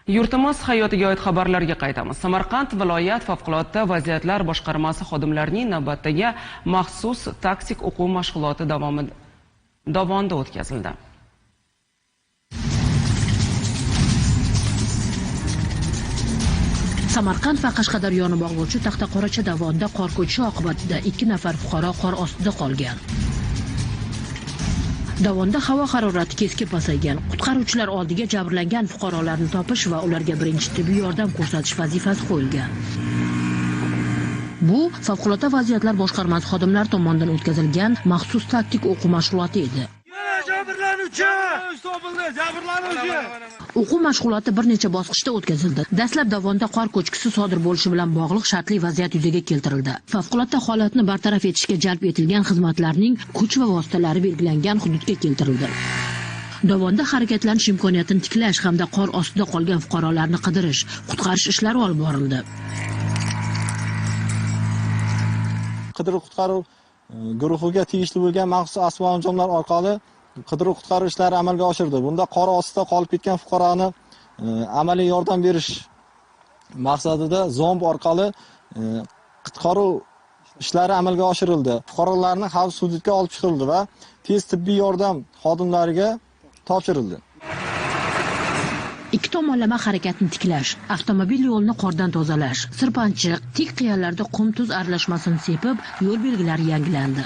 Yurtimiz hayotiga oid xabarlarga qaytamiz. Samarqand viloyat favqulodda vaziyatlar boshqarmasi xodimlarining navbatdagi maxsus taktik o'quv mashg'uloti Dovonda o'tkazildi. Samarqand va Qashqadaryoni bog'lovchi Taxtaqoracha Dovonda qor ko'chishi oqibatida 2 nafar fuqaro qor ostida qolgan. Dovonda havo harorati keskin pasaygan. Qutqaruvchilar oldiga jabrlangan fuqarolarni topish va ularga birinchi tibbiy yordam ko'rsatish vazifasi qo'yilgan. Bu favqulodda vaziyatlar boshqarmasi xodimlari tomonidan o'tkazilgan maxsus taktik o'quv mashg'uloti edi. Jabrlanuvchi! Topildi, jabrlanuvchi! O'quv mashg'uloti bir necha bosqichda o'tkazildi. Dastlab Dovonda qor ko'chkisi sodir bo'lishi bilan bog'liq shartli vaziyat yuzaga keltirildi. Favqulodda holatni bartaraf etishga jalb etilgan xizmatlarning kuch va vositalari belgilangan hududga keltirildi. Dovonda harakatlanish imkoniyatini tiklash hamda qor ostida qolgan fuqarolarni qidirish, qutqarish ishlari olib borildi. Qidiruv-qutqaruv guruhiga tegishli bo'lgan maxsus asbob anjomlar orqali qidiruv-qutqaruv ishlari amalga oshirildi. Bunda qor ostida qolib ketgan fuqaroni amaliy yordam berish maqsadida zomb orqali qutqaruv ishlari amalga oshirildi. Fuqarolarni xavfsiz hududga olib chiqildi va tez tibbiy yordam xodimlariga topshirildi. Ikki tomonlama harakatni tiklash, avtomobil yo'lini qordan tozalash, sirpanchiq, tik qiyalarda qum-tuz aralashmasini sepib, yo'l belgilari yangilandi.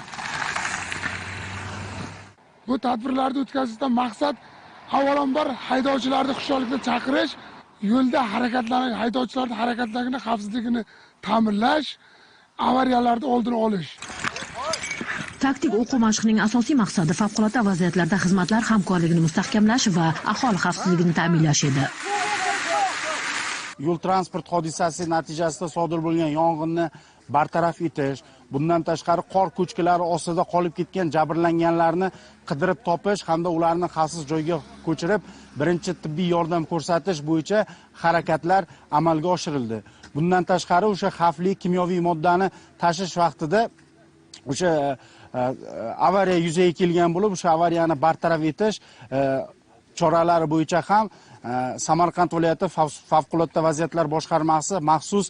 Bu tadbirlarni o'tkazishdan maqsad avvalambor haydovchilarni hushyorlikka chaqirish, yo'lda harakatlanish, haydovchilarning harakatlanishini xavfsizligini ta'minlash, avariyalarni oldini olish. Taktik o'quv mashqining asosiy maqsadi favqulodda vaziyatlarda xizmatlar hamkorligini mustahkamlash va aholi xavfsizligini ta'minlash edi. Yo'l transport hodisasi natijasida sodir bo'lgan yong'inni bartaraf etish, bundan tashqari qor ko'chkilari ostida qolib ketgan jabrlanganlarni qidirib topish hamda ularni xavfsiz joyga ko'chirib, birinchi tibbiy yordam ko'rsatish bo'yicha harakatlar amalga oshirildi. Bundan tashqari o'sha xavfli kimyoviy moddani tashish vaqtida o'sha avariya yuzaga kelgan bo'lib, o'sha avariyani bartaraf etish choralari bo'yicha ham Samarqand viloyati favqulodda vaziyatlar boshqarmasi maxsus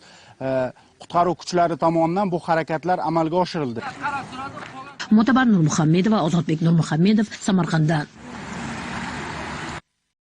qutqaruv kuchlari tomonidan bu harakatlar amalga oshirildi. Mo'tabar Nurmuhammedova, Ozodbek Nurmuhammedov, Samarqanddan.